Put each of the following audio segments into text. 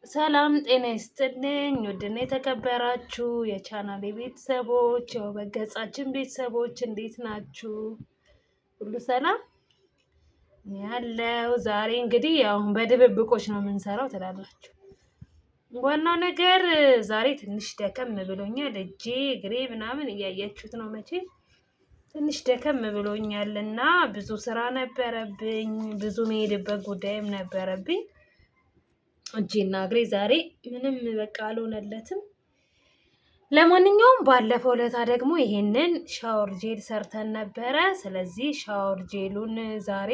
ሰላም ጤና ይስጥልኝ። ውድና የተከበራችሁ የቻናል ቤተሰቦች ያው በገጻችን ቤተሰቦች እንዴት ናችሁ? ሁሉ ሰላም ያለው። ዛሬ እንግዲህ ያው በድብብቆች ነው የምንሰራው ትላላችሁ። ዋናው ነገር ዛሬ ትንሽ ደከም ብሎኛል። እጄ እግሬ ምናምን እያያችሁት ነው መቼም ትንሽ ደከም ብሎኛል እና ብዙ ስራ ነበረብኝ፣ ብዙ መሄድበት ጉዳይም ነበረብኝ። እጄና እግሬ ዛሬ ምንም በቃ አልሆነለትም። ለማንኛውም ባለፈው ለታ ደግሞ ይሄንን shower gel ሰርተን ነበረ። ስለዚህ shower gel ኡን ዛሬ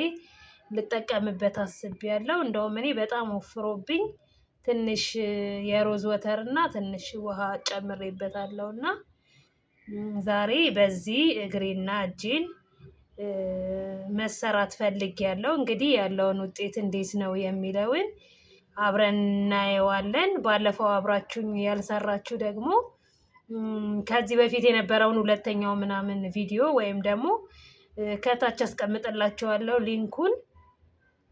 ልጠቀምበት አስቤያለሁ። እንደውም እኔ በጣም ወፍሮብኝ ትንሽ የ rose water እና ትንሽ ውሃ ጨምሬበታለሁ እና ዛሬ በዚህ እግሬና እጄን መሰራት ፈልጌያለሁ። እንግዲህ ያለውን ውጤት እንዴት ነው የሚለውን አብረን እናየዋለን። ባለፈው አብራችሁኝ ያልሰራችሁ ደግሞ ከዚህ በፊት የነበረውን ሁለተኛው ምናምን ቪዲዮ ወይም ደግሞ ከታች አስቀምጥላችኋለሁ link ኡን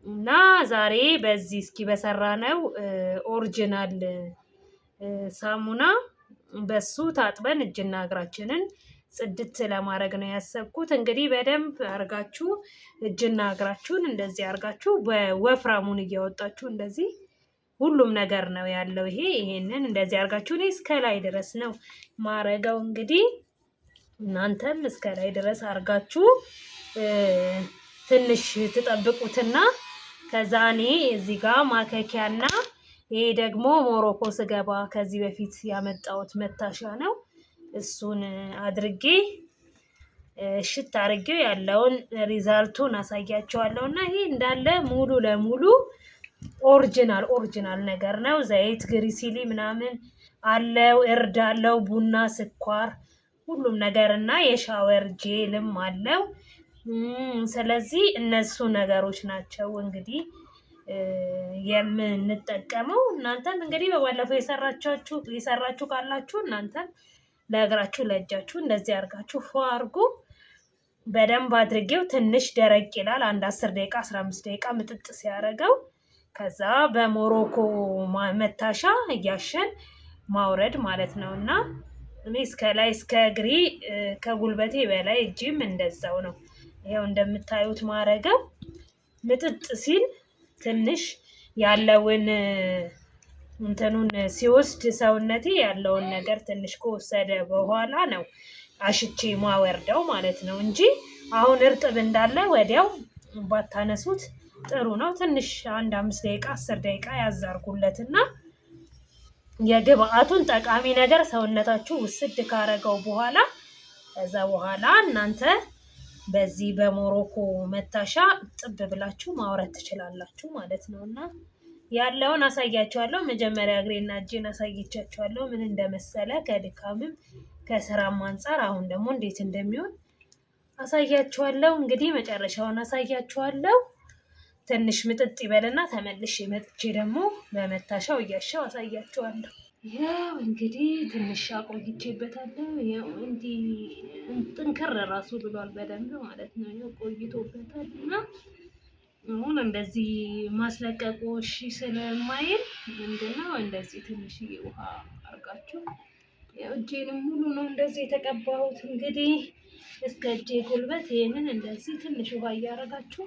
እና ዛሬ በዚህ እስኪ በሰራነው original ሳሙና በሱ ታጥበን እጅና እግራችንን ጽድት ለማድረግ ነው ያሰብኩት። እንግዲህ በደንብ አርጋችሁ እጅና እግራችሁን እንደዚህ አርጋችሁ በወፍራሙን እያወጣችሁ እንደዚህ ሁሉም ነገር ነው ያለው። ይሄንን እንደዚህ አርጋችሁ እኔ እስከ ላይ ድረስ ነው ማረገው። እንግዲህ እናንተም እስከ ላይ ድረስ አርጋችሁ ትንሽ ትጠብቁትና ከዛ እኔ እዚህ ጋር ማከኪያና ይሄ ደግሞ ሞሮኮ ስገባ ከዚህ በፊት ያመጣሁት መታሻ ነው። እሱን አድርጌ እሽት አድርጌው ያለውን result ኡን አሳያቸዋለሁ። እና ይሄ እንዳለ ሙሉ ለሙሉ original original ነገር ነው። ዘይት ግሪሲሊ ምናምን አለው፣ እርድ አለው፣ ቡና፣ ስኳር፣ ሁሉም ነገር እና የ shower gel ም አለው። ስለዚህ እነሱ ነገሮች ናቸው እንግዲህ የምንጠቀመው። እናንተም እንግዲህ በባለፈው የሰራችሁ ካላችሁ እናንተም ለእግራችሁ ለእጃችሁ እንደዚህ አድርጋችሁ ፎ አድርጉ። በደንብ አድርጌው ትንሽ ደረቅ ይላል። አንድ 10 ደቂቃ 15 ደቂቃ ምጥጥ ሲያደርገው ከዛ በሞሮኮ መታሻ እያሸን ማውረድ ማለት ነው። እና እኔ እስከ ላይ እስከ እግሬ ከጉልበቴ በላይ እጅም እንደዛው ነው። ይኸው እንደምታዩት ማረገው ምጥጥ ሲል ትንሽ ያለውን እንትኑን ሲወስድ ሰውነቴ ያለውን ነገር ትንሽ ከወሰደ በኋላ ነው አሽቼ ማወርደው ማለት ነው እንጂ አሁን እርጥብ እንዳለ ወዲያው ባታነሱት ጥሩ ነው። ትንሽ አንድ 5 ደቂቃ 10 ደቂቃ ያዛርጉለትና የግብአቱን ጠቃሚ ነገር ሰውነታችሁ ውስድ ካረገው በኋላ ከዛ በኋላ እናንተ በዚህ በሞሮኮ መታሻ ጥብ ብላችሁ ማውረድ ትችላላችሁ ማለት ነው። እና ያለውን አሳያችኋለሁ። መጀመሪያ እግሬና እጄን አሳይቻችኋለሁ ምን እንደመሰለ ከድካምም ከስራም አንጻር፣ አሁን ደግሞ እንዴት እንደሚሆን አሳያችኋለሁ። እንግዲህ መጨረሻውን አሳያችኋለሁ። ትንሽ ምጥጥ ይበልና ተመልሼ መጥቼ ደግሞ በመታሻው እያሻው አሳያችኋለሁ። ያው እንግዲህ ትንሽ አቆይቼበታለሁ። ያው እንዲህ ጥንክር ራሱ ብሏል በደንብ ማለት ነው። ያው ቆይቶበታል እና አሁን እንደዚህ ማስለቀቁ እሺ ስለማይል ምንድነው እንደዚህ ትንሽዬ ውሃ አርጋችሁ ያው እጄንም ሙሉ ነው እንደዚህ የተቀባሁት። እንግዲህ እስከ እጄ ጉልበት ይሄንን እንደዚህ ትንሽ ውሃ እያረጋችሁ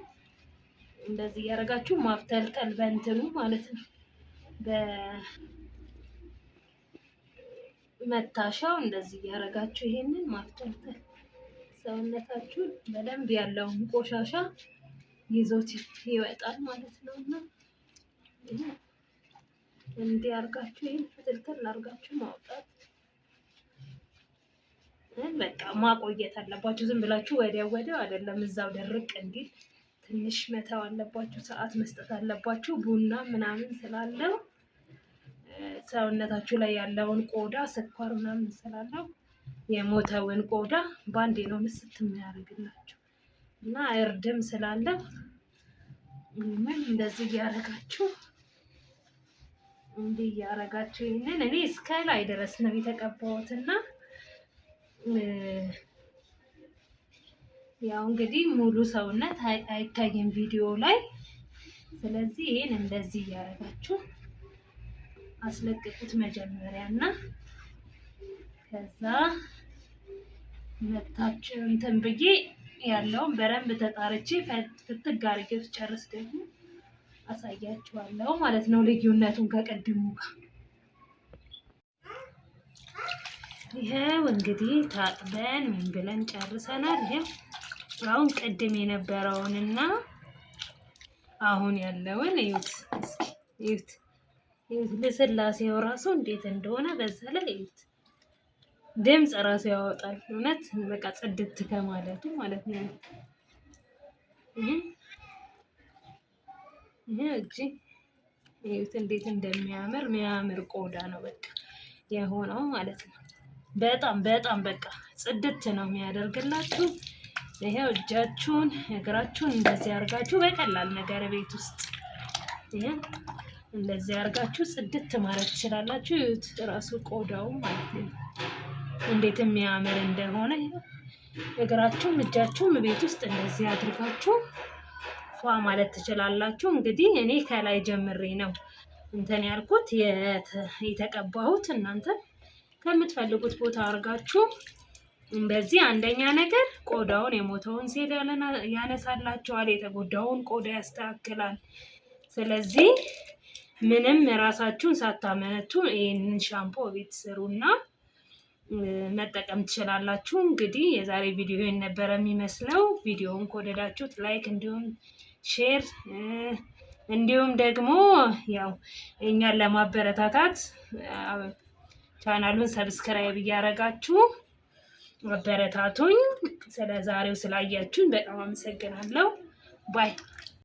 እንደዚህ እያረጋችሁ ማፍተልተል በእንትኑ ማለት ነው በመታሻው እንደዚህ እያረጋችሁ ይሄንን ማፍተልተል ሰውነታችሁን በደንብ ያለውን ቆሻሻ ይዞት ይወጣል ማለት ነው። እና እንዲህ አርጋችሁ ይሄን ፍትልትል አርጋችሁ ማውጣት በቃ ማቆየት አለባችሁ። ዝም ብላችሁ ወዲያው ወዲያው አይደለም፣ እዛው ደርቅ እንዲል ትንሽ መተው አለባችሁ፣ ሰዓት መስጠት አለባችሁ። ቡና ምናምን ስላለው ሰውነታችሁ ላይ ያለውን ቆዳ ስኳር ምናምን ስላለው የሞተውን ቆዳ ባንዴ ነው ምስት የሚያደርግላችሁ እና እርድም ስላለው ምን እንደዚህ እያደረጋችሁ እንዲህ እያደረጋችሁ ይህንን እኔ እስከ ላይ ድረስ ነው የተቀባሁት እና ያው እንግዲህ ሙሉ ሰውነት አይታይም ቪዲዮ ላይ። ስለዚህ ይሄን እንደዚህ እያደረጋችሁ አስለቅቁት መጀመሪያ እና ከዛ መታችሁ እንትን ብዬ ያለውን በደንብ ተጣርቼ ፍትግ አድርጌው ስጨርስ ደግሞ አሳያችኋለሁ ማለት ነው ልዩነቱን ከቅድሙ ጋር። ይኸው እንግዲህ ታጥበን ምን ብለን ጨርሰናል። ይኸው አሁን ቅድም የነበረውንና አሁን ያለውን እዩት እስኪ እዩት፣ እዩት ልስላሴው ራሱ እንዴት እንደሆነ በዛ ላይ እዩት። ድምፅ ራሱ ያወጣል። እውነት በቃ ጽድት ከማለቱ ማለት ነው። ይሄ እጅ እዩት እንዴት እንደሚያምር የሚያምር ቆዳ ነው በቃ የሆነው ማለት ነው። በጣም በጣም በቃ ጽድት ነው የሚያደርግላችሁ። ይሄው እጃችሁን እግራችሁን እንደዚህ አድርጋችሁ በቀላል ነገር ቤት ውስጥ ይሄ እንደዚህ አድርጋችሁ ጽድት ማለት ትችላላችሁ። እዩት ራሱ ቆዳው ማለት ነው እንዴት የሚያምር እንደሆነ። እግራችሁም እጃችሁም ቤት ውስጥ እንደዚህ አድርጋችሁ ፏ ማለት ትችላላችሁ። እንግዲህ እኔ ከላይ ጀምሬ ነው እንትን ያልኩት የተቀባሁት። እናንተ ከምትፈልጉት ቦታ አድርጋችሁ እንደዚህ አንደኛ ነገር ቆዳውን የሞተውን ሴል ያነሳላችኋል፣ የተጎዳውን ቆዳ ያስተካክላል። ስለዚህ ምንም ራሳችሁን ሳታመነቱ ይህንን ሻምፖ ቤት ስሩና መጠቀም ትችላላችሁ። እንግዲህ የዛሬ ቪዲዮ ይሄን ነበረ የሚመስለው። ቪዲዮውን ከወደዳችሁት like፣ እንዲሁም share እንዲሁም ደግሞ ያው እኛን ለማበረታታት ቻናሉን subscribe እያደረጋችሁ አበረታቱኝ። ስለ ዛሬው ስላያችሁኝ በጣም አመሰግናለሁ። Bye.